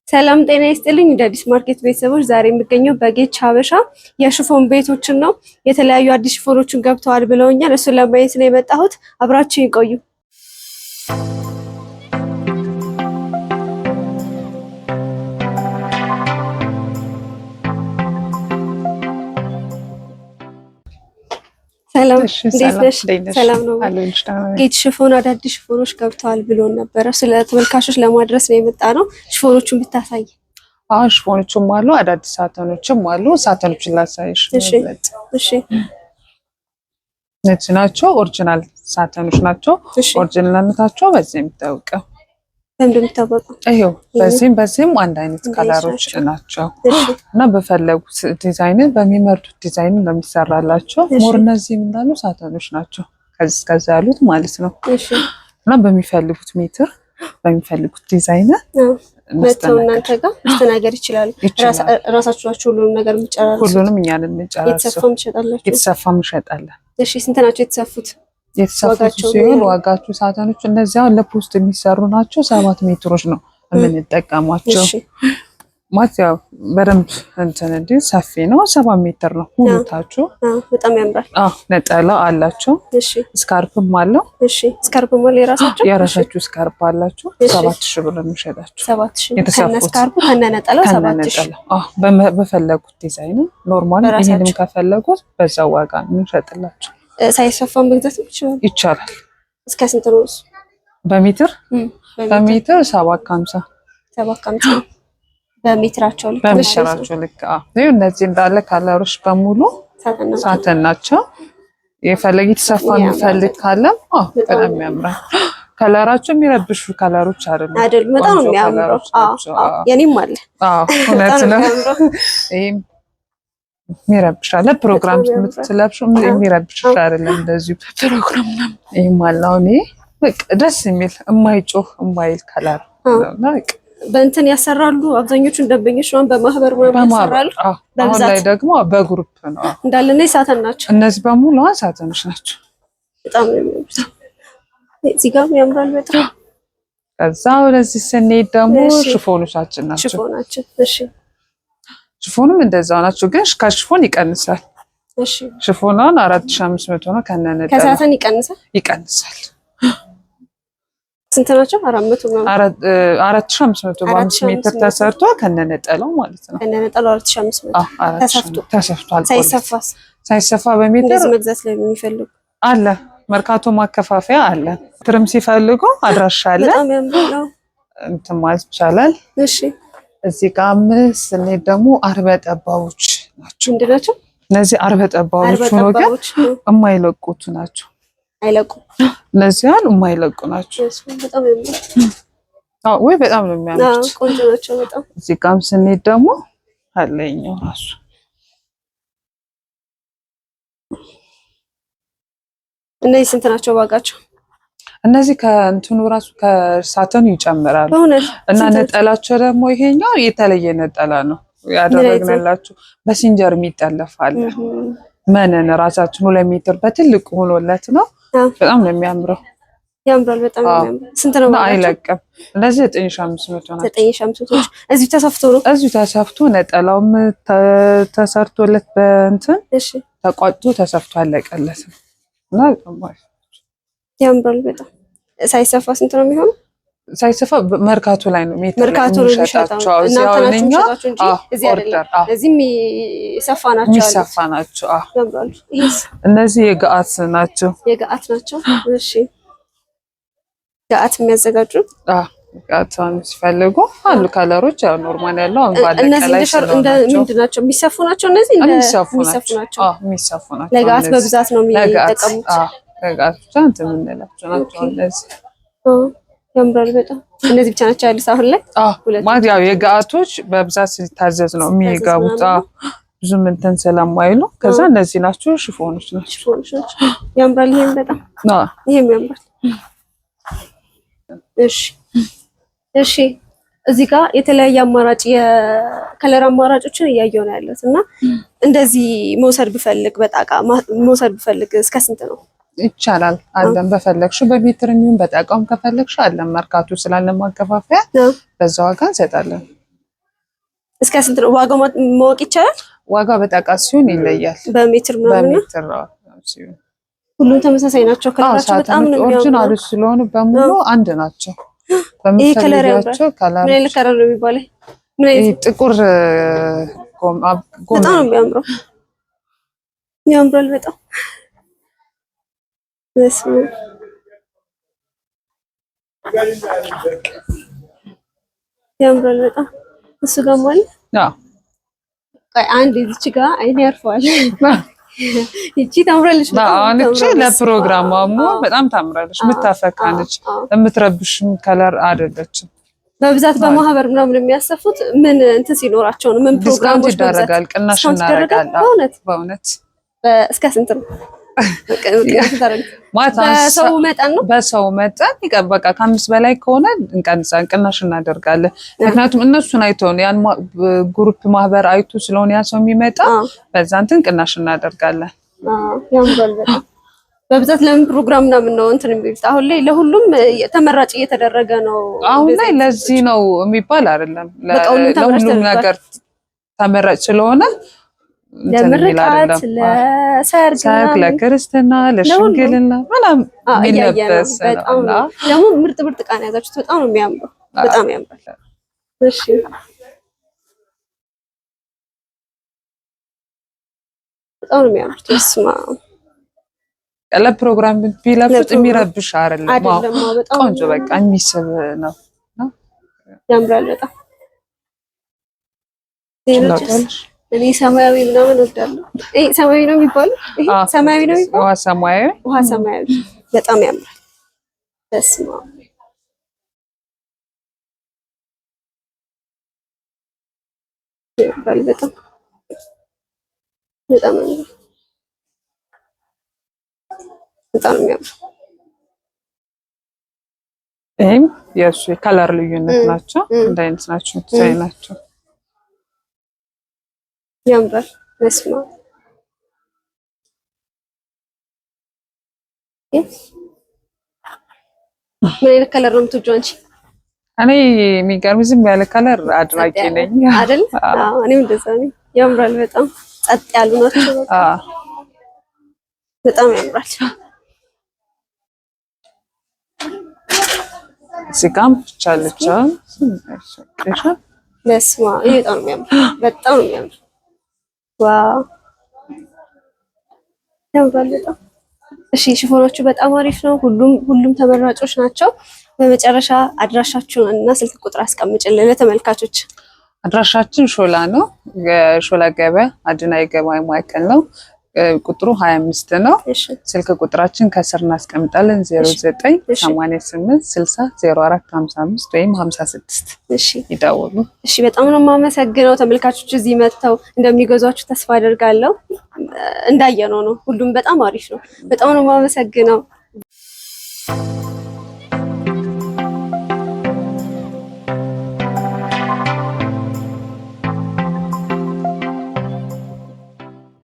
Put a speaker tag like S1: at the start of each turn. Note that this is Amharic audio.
S1: ሰላም ጤና ይስጥልኝ። እንደ አዲስ ማርኬት ቤተሰቦች ዛሬ የሚገኘው በጌች ሀበሻ የ chiffon ቤቶችን ነው። የተለያዩ አዲስ chiffon ኦችን ገብተዋል ብለውኛል። እሱን ለማየት ነው የመጣሁት። አብራችሁ ይቆዩ። ሰላም እንዴት ነሽ? ሰላም ነው። ጌች chiffon አዳዲስ chiffon ኦች ገብተዋል ብሎን ነበረ። ስለ ተመልካቾች ለማድረስ ነው የመጣ ነው። chiffon ኦቹን ብታሳይ።
S2: አሁን chiffon ኦቹም አሉ፣ አዳዲስ satin ኦችም አሉ። satin ኦችን ላሳይሽ።
S1: እሺ፣
S2: እነዚህ ናቸው original satin ኦች ናቸው። original ነታቸው በዚህ የሚታወቀው
S1: በምንድን የሚታወቀው?
S2: ይኸው በዚህም በዚህም አንድ አይነት color ኦች ናቸው እና በፈለጉት ዲዛይን በሚመርጡት ዲዛይን ነው የሚሰራላቸው። more እነዚህ እንዳሉ satin ኦች ናቸው ከዚህ እስከዛ ያሉት ማለት ነው። እና በሚፈልጉት ሜትር በሚፈልጉት ዲዛይን
S1: መጥተው እናንተ ጋር መስተናገድ ይችላሉ። ራሳችሁ ናችሁ ሁሉንም ነገር የምትጨራርሱት?
S2: ሁሉንም እኛ ነን የምንጨራርሰው።
S1: የተሰፋም ትሸጣላችሁ?
S2: የተሰፋም እንሸጣለን።
S1: እሺ፣ ስንት ናቸው የተሰፉት?
S2: የተሰፉት ሲሆን ዋጋቸው satin ኦች እነዚያ ለ post የሚሰሩ ናቸው። 7 ሜትሮች ነው የምንጠቀሟቸው። ማለት ያው በደንብ እንትን እንዲህ ሰፊ ነው። 7 ሜትር ነው ሙሉታችሁ።
S1: በጣም ያምራል።
S2: አዎ ነጠላ አላቸው። scarf ም አለው።
S1: እሺ scarf ም አለው። የራሳቸው
S2: የራሳችሁ scarf አላችሁ። 7,000 ብር የሚሸጣችሁ
S1: 7,000 ከነ scarf ኡ ከነ ነጠላው 7,000።
S2: አዎ በፈለጉት ዲዛይን normal፣ ይሄንም ከፈለጉት በዛው ዋጋ ነው የምንሸጥላቸው።
S1: ሳይሰፋ መግዛት ይችላል
S2: ይቻላል።
S1: እስከ ስንት ነው እሱ?
S2: በሜትር በሜትር 7.50።
S1: 7.50 በሜትራቸው ልክ
S2: በሜትራቸው ልክ። አዎ እነዚህ እንዳለ color ኦች በሙሉ satin ናቸው። የፈለገ የተሰፋ የሚፈልግ ካለም አዎ በጣም ያምራል። color ኣቸው የሚረብሹ color ኦች አይደሉም።
S1: አይደሉም። በጣም ነው የሚያምረው። አዎ የኔም አለ።
S2: አዎ እውነት ነው። ይሄም የሚረብሽ አለ። ፕሮግራም የምትለብሹ የሚረብሽ አይደለም። እንደዚሁ ፕሮግራም ምናምን ይሄም አለ። አሁን ይሄ በቃ ደስ የሚል የማይጮህ የማይል color ነውና
S1: በእንትን ያሰራሉ። አብዛኞቹን ደንበኞች ነው በማህበር ምናምን ያሰራሉ።
S2: አሁን ላይ ደግሞ በ group ነው
S1: እንዳለ። እነዚህ satin ናቸው።
S2: እነዚህ በሙሉ satin ኦች ናቸው።
S1: በጣም ነው የሚያምሩት። እዚህ ጋር ያምራል በጣም።
S2: ከዛ ወደዚህ ስንሄድ ደግሞ chiffon ኦቻችን ናቸው።
S1: chiffon ኣችን እሺ
S2: chiffon ም እንደዛው ናቸው፣ ግን ከ chiffon ይቀንሳል።
S1: እሺ
S2: chiffon ኗን 4,500 ነው ከነነጠላው።
S1: ከ satin ይቀንሳል
S2: ይቀንሳል።
S1: ስንት ናቸው? 400 ምናምን
S2: 4,500 በ5 ሜትር ተሰርቶ ከነነጠላው ማለት ነው።
S1: ከነነጠላው 4,500 ተሰፍቶ
S2: ተሰፍቷል።
S1: ሳይሰፋስ?
S2: ሳይሰፋ በሜትር
S1: እንደዚህ መግዛት ለሚፈልጉ
S2: አለ መርካቶ ማከፋፈያ አለ። ትርም ሲፈልጉ አድራሻ አለ።
S1: በጣም ያምራል።
S2: እንትን ማለት ይቻላል።
S1: እሺ
S2: እዚህ ጋር ስንሄድ ደግሞ አርበ ጠባቦች ናቸው።
S1: ምንድን ናቸው
S2: እነዚህ? አርበ ጠባቦች ሆኖ ግን የማይለቁት ናቸው።
S1: አይለቁም።
S2: እነዚህ ያሉ የማይለቁ ናቸው።
S1: በጣም ያምራል።
S2: አዎ ወይ በጣም ነው የሚያምሩት።
S1: ቆንጆ ናቸው በጣም።
S2: እዚህ ጋርም ስንሄድ ደግሞ አለኛው ራሱ
S1: እነዚህ ስንት ናቸው ዋጋቸው?
S2: እነዚህ ከእንትኑ ራሱ ከ satin ኡ ይጨምራሉ እና ነጠላቸው ደግሞ ይሄኛው የተለየ ነጠላ ነው ያደረግንላቸው። በሲንጀር የሚጠለፍ አለ። መነን ራሳችን 2 ሜትር በትልቅ ሆኖለት ነው። በጣም ነው የሚያምረው።
S1: ያምራል። በጣም ነው የሚያምረው። ስንት ነው?
S2: አይለቅም። እነዚህ 9,500 ናቸው።
S1: 9,500 እዚሁ ተሰፍቶ ነው።
S2: እዚሁ ተሰፍቶ ነጠላውም ተሰርቶለት በእንትን ተቋጭቶ ተሰፍቶ አለቀለት እና
S1: ያምራል በጣም። ሳይሰፋ ስንት ነው የሚሆነው?
S2: ሳይሰፋ መርካቶ ላይ ነው ሜትር
S1: መርካቶ ነው የሚሸጣቸው። እናንተ ናችሁ የሚሸጣቸው እንጂ እዚህ አይደለም። እዚህ የሚሰፋ ናቸው
S2: የሚሰፋ ናቸው።
S1: ያምራሉ።
S2: እነዚህ የገአት ናቸው።
S1: የገአት ናቸው። እሺ ገአት የሚያዘጋጁ
S2: ገአት ሲፈልጉ አሉ። color ኦች ያው normal ያለው አሁን ባለቀ ላይ
S1: ስለሆነ ምንድን ናቸው? የሚሰፉ ናቸው። እነዚህ
S2: የሚሰፉ ናቸው። የሚሰፉ ናቸው።
S1: ለገአት በብዛት ነው የሚጠቀሙት።
S2: ለገአት ብቻ እንትን የምንላቸው ናቸው እነዚህ።
S1: ያምራል በጣም። እነዚህ ብቻ ናቸው ያሉት አሁን ላይ?
S2: ማለት ያው የገአቶች በብዛት ሲታዘዝ ነው የሚገቡት፣ ብዙም እንትን ስለማይሉ። ከዛ እነዚህ ናቸው chiffon ኦች ናቸው።
S1: chiffon ኦች ናቸው። ያምራል። ይሄም በጣም ይሄም ያምራል። እሺ እሺ። እዚህ ጋር የተለያየ አማራጭ የ color አማራጮችን እያየሁ ነው ያለሁት እና እንደዚህ መውሰድ ብፈልግ በጣቃ መውሰድ ብፈልግ እስከ ስንት ነው?
S2: ይቻላል አለን። በፈለግሽው በሜትር የሚሆን በጣቃውም ከፈለግሽው አለን። መርካቶ ስላለን ማከፋፈያ በዛ ዋጋ እንሰጣለን።
S1: እስከ ስንት ነው ዋጋው ማወቅ ይቻላል?
S2: ዋጋው በጣቃ ሲሆን ይለያል።
S1: በሜትር ምናምን ነው።
S2: በሜትር ሲሆን
S1: ሁሉም ተመሳሳይ ናቸው። color ኣቸው በጣም ነው የሚያምረው።
S2: original ኦች ስለሆኑ በሙሉ አንድ ናቸው።
S1: ይሄ color ያምራል። ምን አይነት color ነው የሚባለው? ምን አይነት
S2: ጥቁር
S1: በጣም ነው የሚያምረው። ያምራል በጣም ያምራል በጣም እሱ ጋር ማለት አዎ አንድ እዚች ጋር አይኔ ያርፈዋል። ይቺ ታምራለች
S2: በጣም። እቺ ለፕሮግራም በጣም ታምራለች። የምታፈካ ነች። የምትረብሽም color አይደለችም።
S1: በብዛት በማህበር ምናምን የሚያሰፉት ምን እንትን ሲኖራቸው ነው? ምን ፕሮግራሞች
S2: ይደረጋል? ቅናሽ እናደርጋለን።
S1: በእውነት
S2: በእውነት
S1: እስከ ስንት ነው? በሰው መጠን ነው።
S2: በሰው መጠን በቃ ከአምስት በላይ ከሆነ እንቀንሳለን፣ ቅናሽ እናደርጋለን። ምክንያቱም እነሱን አይቶ ያን group ማህበር አይቶ ስለሆነ ያ ሰው የሚመጣ በዛ እንትን ቅናሽ እናደርጋለን።
S1: ያምራል በጣም። በብዛት ለምን ፕሮግራም ምናምን ነው እንትን የሚሉት? አሁን ላይ ለሁሉም ተመራጭ እየተደረገ ነው።
S2: አሁን ላይ ለዚህ ነው የሚባል አይደለም፣ ለሁሉም ነገር ተመራጭ ስለሆነ
S1: ለምርቃት፣ ለሰርግ፣
S2: ለክርስትና፣ ለሽምግልና ምናምን የሚለበስ
S1: ደግሞ ምርጥ ምርጥ ዕቃ ነው የያዛችሁት። በጣም ነው የሚያምረው። በጣም ያምራል። እሺ በጣም ነው የሚያምሩት። በስመ አብ
S2: ለፕሮግራም ቢለብሱት የሚረብሽ አይደለም። ቆንጆ በቃ የሚስብ ነው።
S1: ያምራል በጣም። እኔ ሰማያዊ ምናምን እወዳለሁ። ይሄ ሰማያዊ ነው የሚባለው? ይሄ ሰማያዊ ነው የሚባለው?
S2: ውሃ ሰማያዊ፣
S1: ውሃ ሰማያዊ በጣም ያምራል። በስመ አብ ያምራል በጣም በጣም በጣም ነው የሚያምረው።
S2: ይሄም የእሱ የ color ልዩነት ናቸው። አንድ አይነት ናቸው፣ ዲዛይን ናቸው።
S1: ያምራል። በስመ አብ ምን አይነት color ነው የምትወጂው አንቺ?
S2: እኔ የሚገርም ዝም ያለ color አድናቂ ነኝ
S1: አይደል? አዎ እኔም እንደዛ ነኝ። ያምራል በጣም ጸጥ ያሉ ናቸው። በጣም ያምራል።
S2: እዚህ ጋርም ብቻ አለች።
S1: በስመ አብ ይሄ በጣም ነው የሚያምር። በጣም ነው የሚያምር። wow ያምራል በጣም። እሺ ሽፎኖቹ በጣም አሪፍ ነው። ሁሉም ተመራጮች ናቸው። በመጨረሻ አድራሻችሁን እና ስልክ ቁጥር አስቀምጭልን ለተመልካቾች።
S2: አድራሻችን ሾላ ነው። ሾላ ገበያ አድና የገበያ ማዕከል ነው። ቁጥሩ 25 ነው። ስልክ ቁጥራችን ከስር እናስቀምጣለን። 09 88 60 04 55 ወይም 56 ይደውሉ።
S1: እሺ፣ በጣም ነው የማመሰግነው። ተመልካቾች እዚህ መጥተው እንደሚገዟችሁ ተስፋ አደርጋለሁ። እንዳየነው ነው፣ ሁሉም በጣም አሪፍ ነው። በጣም ነው የማመሰግነው።